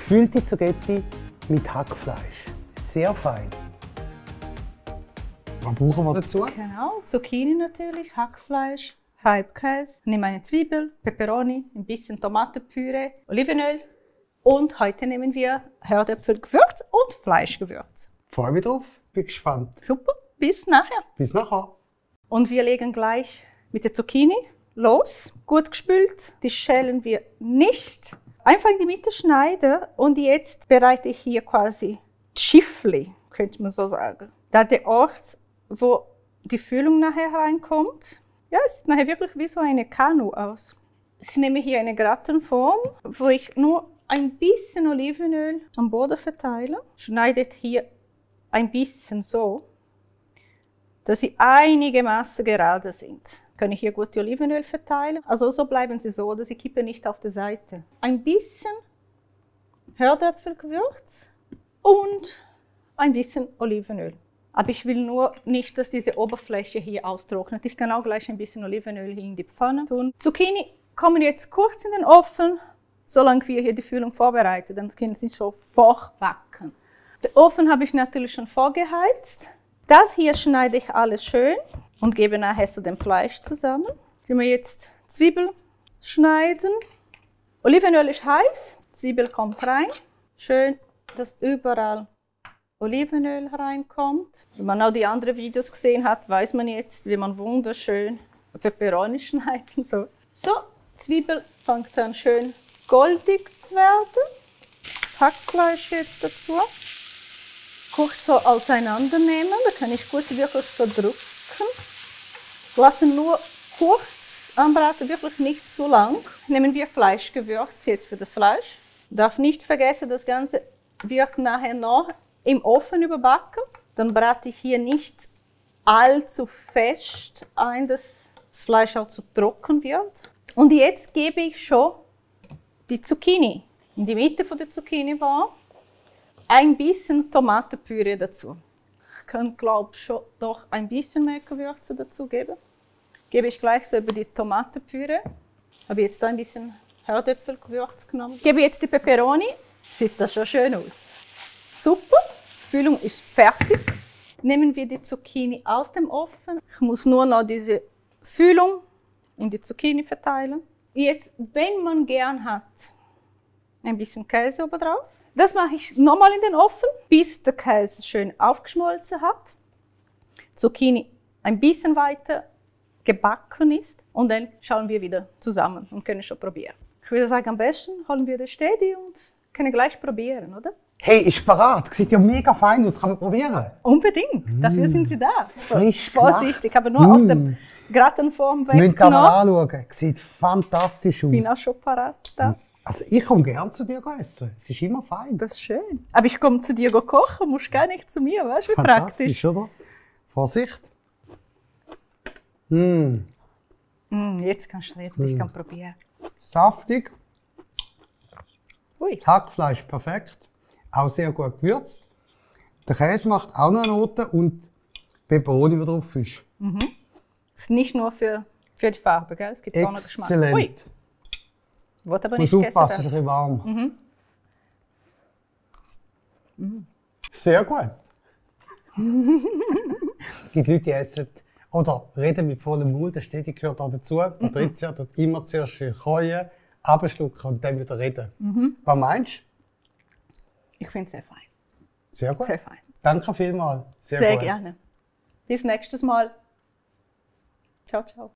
Gefüllte Zucchetti mit Hackfleisch. Sehr fein. Was brauchen wir dazu? Genau, Zucchini natürlich, Hackfleisch, Reibkäse, nehme eine Zwiebel, Peperoni, ein bisschen Tomatenpüree, Olivenöl und heute nehmen wir Herdöpfelgewürz und Fleischgewürz. Freue mich drauf, bin gespannt. Super, bis nachher. Bis nachher. Und wir legen gleich mit der Zucchini los, gut gespült. Die schälen wir nicht. Einfach in die Mitte schneiden und jetzt bereite ich hier quasi Schiffli, könnte man so sagen. Da der Ort, wo die Füllung nachher reinkommt, ja, es sieht nachher wirklich wie so eine Kanu aus. Ich nehme hier eine Gratenform, wo ich nur ein bisschen Olivenöl am Boden verteile. Schneidet hier ein bisschen so, dass sie einigermaßen gerade sind. Kann ich hier gut die Olivenöl verteilen. Also so bleiben sie so, oder sie kippen nicht auf der Seite. Ein bisschen Herdöpfelgewürz und ein bisschen Olivenöl. Aber ich will nur nicht, dass diese Oberfläche hier austrocknet. Ich kann auch gleich ein bisschen Olivenöl hier in die Pfanne tun. Zucchini kommen jetzt kurz in den Ofen, solange wir hier die Füllung vorbereiten. Dann können sie schon vorbacken. Den Ofen habe ich natürlich schon vorgeheizt. Das hier schneide ich alles schön und gebe nachher zu dem Fleisch zusammen. Können wir jetzt Zwiebel schneiden. Olivenöl ist heiß, Zwiebel kommt rein. Schön, dass überall Olivenöl reinkommt. Wenn man auch die anderen Videos gesehen hat, weiß man jetzt, wie man wunderschön Peperoni schneiden soll. So, Zwiebel fängt dann schön goldig zu werden. Das Hackfleisch jetzt dazu. Kurz so auseinandernehmen, da kann ich gut wirklich so drücken. Lasse nur kurz anbraten, wirklich nicht zu lang. Nehmen wir Fleischgewürz jetzt für das Fleisch. Darf nicht vergessen, das Ganze wird nachher noch im Ofen überbacken. Dann brate ich hier nicht allzu fest ein, dass das Fleisch auch zu trocken wird. Und jetzt gebe ich schon die Zucchini. In die Mitte von der Zucchini war ein bisschen Tomatenpüree dazu. Ich kann, glaube ich, schon doch ein bisschen mehr Gewürze dazu geben. Gebe ich gleich so über die Tomatenpüree. Habe jetzt da ein bisschen Herdöpfelgewürz genommen. Gebe jetzt die Peperoni. Sieht das schon schön aus. Super, die Füllung ist fertig. Nehmen wir die Zucchini aus dem Ofen. Ich muss nur noch diese Füllung in die Zucchini verteilen. Jetzt, wenn man gern hat, ein bisschen Käse oben drauf. Das mache ich nochmal in den Ofen, bis der Käse schön aufgeschmolzen hat. Zucchini ein bisschen weiter gebacken ist und dann schauen wir wieder zusammen und können schon probieren. Ich würde sagen, am besten holen wir das Städi und können gleich probieren, oder? Hey, ist parat. Sieht ja mega fein aus. Kann man probieren? Unbedingt. Dafür sind sie da. Frisch Vorsichtig, aber nur aus der Gratenform weggenommen. Müsst ihr mal anschauen. Sieht fantastisch aus. Ich bin auch schon parat da. Also ich komme gerne zu dir essen. Es ist immer fein. Das ist schön. Aber ich komme zu dir kochen, musst gar nicht zu mir. Weißt du, wie Fantastisch, praktisch. oder? Vorsicht. Jetzt kannst du reden, ich kann probieren. Saftig. Ui. Das Hackfleisch perfekt. Auch sehr gut gewürzt. Der Käse macht auch noch eine Note und Peperoni, die drauf ist. Das ist nicht nur für die Farbe, gell? Es gibt auch noch Geschmack. Exzellent. Ui. Wollte aber Muss nicht aufpassen, es ist gegessen ein bisschen warm. Sehr gut. Es gibt Leute, die essen oder reden mit vollem Mund, das steht, gehört auch dazu. Patricia tut immer zuerst kauen, abschlucken und dann wieder reden. Was meinst du? Ich finde es sehr fein. Sehr gut. Sehr fein. Danke vielmals. Sehr gut. gerne. Bis nächstes Mal. Ciao, ciao.